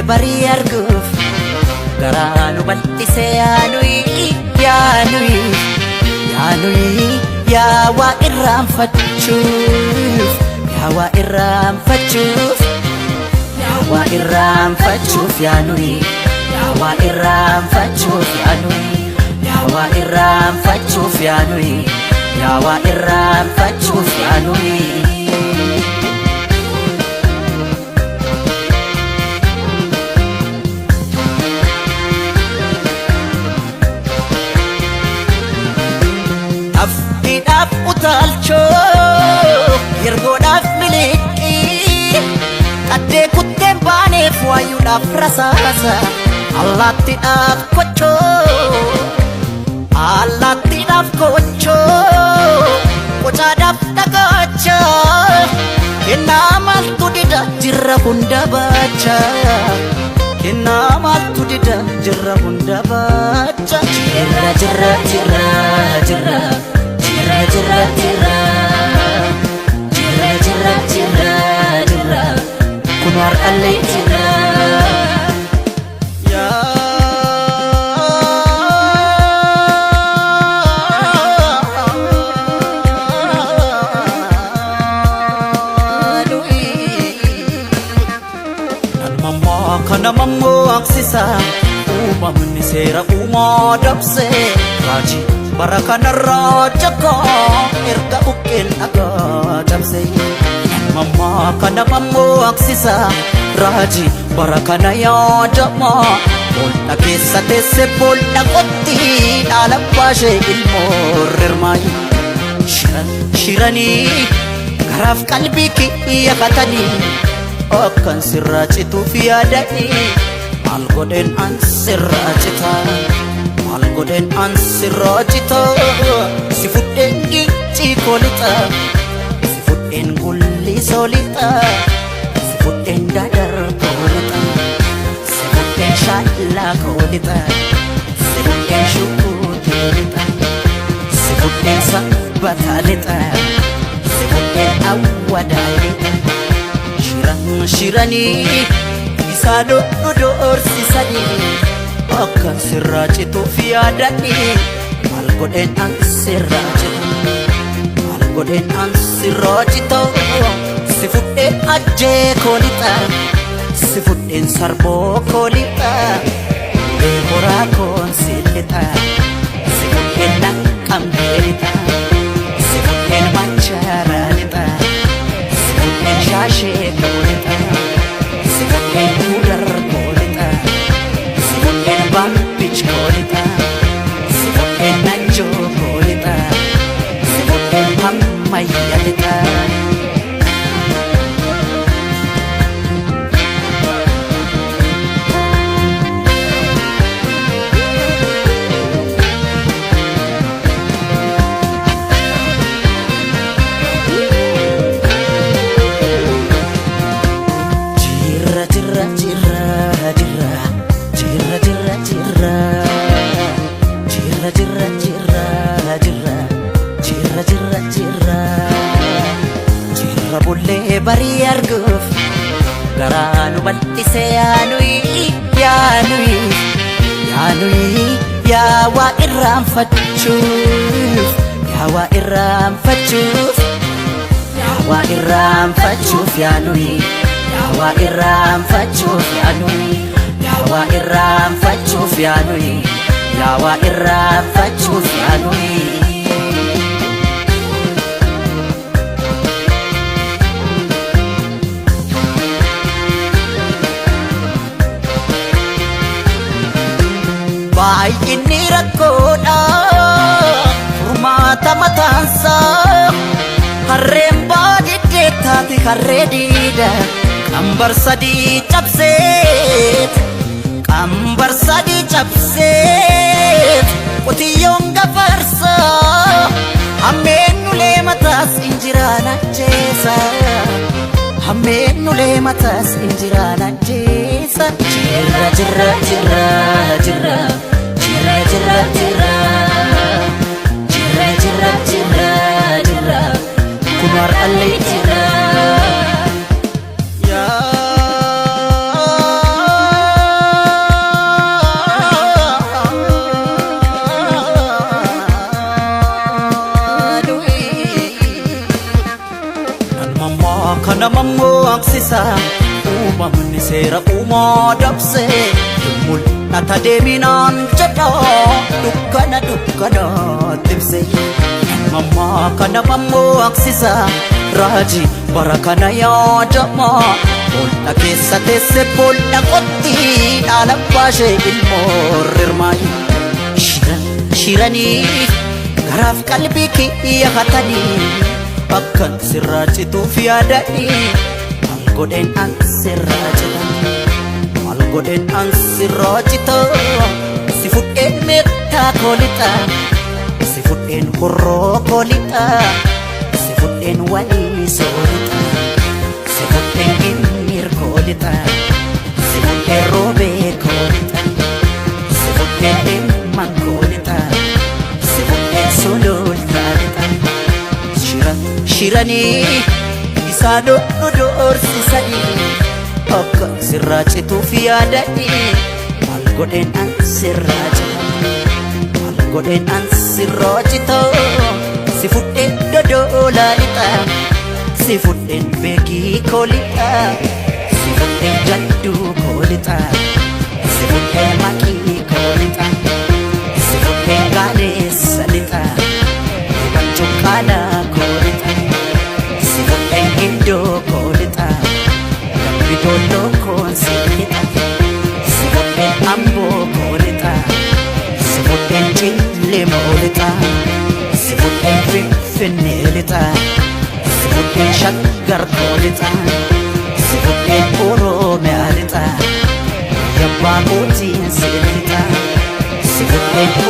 barii arguuf garaa nu bal'ise yaanuyi yaanuyi yaanuyi yaa waa irraanfachuuf yaa waa irraanfachuuf yaa waa irraanfachuuf yaanuyi yaa waa irraanfachuuf yaanuyi yaa waa irraanfachuuf yaanuyi yaa waa irraanfachuuf yaanuyi. Aftiidhaaf utaalchoo yergoodhaaf miliqii qaddee kutteen baaneef waayuudhaaf rasaasa allaattiidhaaf kochoo allaattiidhaaf kochoo qocaadhaaf dhagaacha kennaa maaltu dida jirra hunda baacha kennaa maaltu dida jirra hunda baacha jirra jirra jirra jirra jirra jirra jirra jirra jirra jirra jirra kun har'allee jirra. Kana mammaksisa uumamni seera uumaa dabse raajii bara kanarraa jakaa erga buqqeen dhagaa cabse. Mammaa kana mammaksisa raajii bara kana yaadama bool'a keessa teesse bool'a qotti dhaala baashee ilmoo rirmaayi. Shiran shiranii garaaf qalbii kiyya katanii akkan sirraa cituuf yaadanii maal godheen an sirraa cita maal godheen an sirraa cita si fudheen gincii koo lixa si fudheen gullisoo lixa si fudheen dadar koo lixa si fudheen shaallaa koo lixa si fudheen shukuutii lixa si fudheen sabbataa lixa si fudheen awwadaa lixa. Shiran shiranii isaan nu doorsisanii akkan sirraa cituuf yaadanii maal godheen an sirraa citu maal godheen an sirraa citu si fudheen ajjee koo lixa si fudheen sarboo koo lixa ulee horaa koon si lixa si fudheen naqqamtee lixa si fudheen machaaraa lixa si fudheen shaashee koo lixa si fudheen mudar koo lixa si fudheen baabbich koo lixa si fudheen najjoo koo lixa si fudheen hammayya lixa. Jirra jirra jirra jirra jirra jirra jirra jirra jirra jirra jirra jirra jirra jirra jirra bullee barii arguuf garaa nu bal'ise yaanuyi yaanuyi yaanuyi yaa waa irraanfachuuf yaa waa irraanfachuuf yaa waa irraanfachuuf yaanuyi yaa waa irraanfachuuf yaanuyi yaa waa irraanfachuuf yaanuyi yaa waa irraanfachuuf yaanuyi. Baay'inni rakkoodha furmaata mataansaa harreen baadiddee taate harree diida qambar sadii cabseet qambar sadii cabseet qotiyyoon gafarsaa hammeen ulee mataas injiraan ajjeesa hammeen ulee mataas injiraan ajjeesa. Jirra jirra jirra jirra jirra jirra jirra jirra jirra jirra jirra kun har'allee jirra. Seera uumaa dabsee mul'ata deeminaan jedha dukkana dukkana tibse. Mammaa kana mammaksisa raajii bara kana yaadama. Boolla keessa teesse boolla qotti dhaala baashee ilmoo rirmaayi. Shiran shiranii garaaf qalbii kiyya hatanii akkan sirraa cituuf yaadanii maal godheen an sirraa cita, maal godheen an sirraa cita. Si fudheen meettaa koo lixa, si fudheen horroo koo lixa, si fudheen walii soo lixa, si fudheen gimmir koo lixa, si fudheen roobee koo lixa, si fudheen dhimman koo lixa, si fudheen sulultaa lixa. Shira shiranii isaan nu doorsisanii akka sirraa cituuf yaadanii maal godheen an sirraa cita, maal godheen an sirraa cita. Si fudheen dodoolaa lixa, si fudheen beekii koo lixa, si fudheen jadduu koo lixa, si fudheen maqii koo lixa, si fudheen gaaleessa lixa, cuqqaalaa koo lixa, si fudheen gindoo koo lixa, dambi doolloo koon si lixa, si fudheen amboo koo lixa, si fudheen cillemoo lixa, si fudheen finfinnee lixa, si fudheen shaggar koo lixa, si fudheen oromiyaa lixa, yabbaa kootiin si lixa, si fudheen.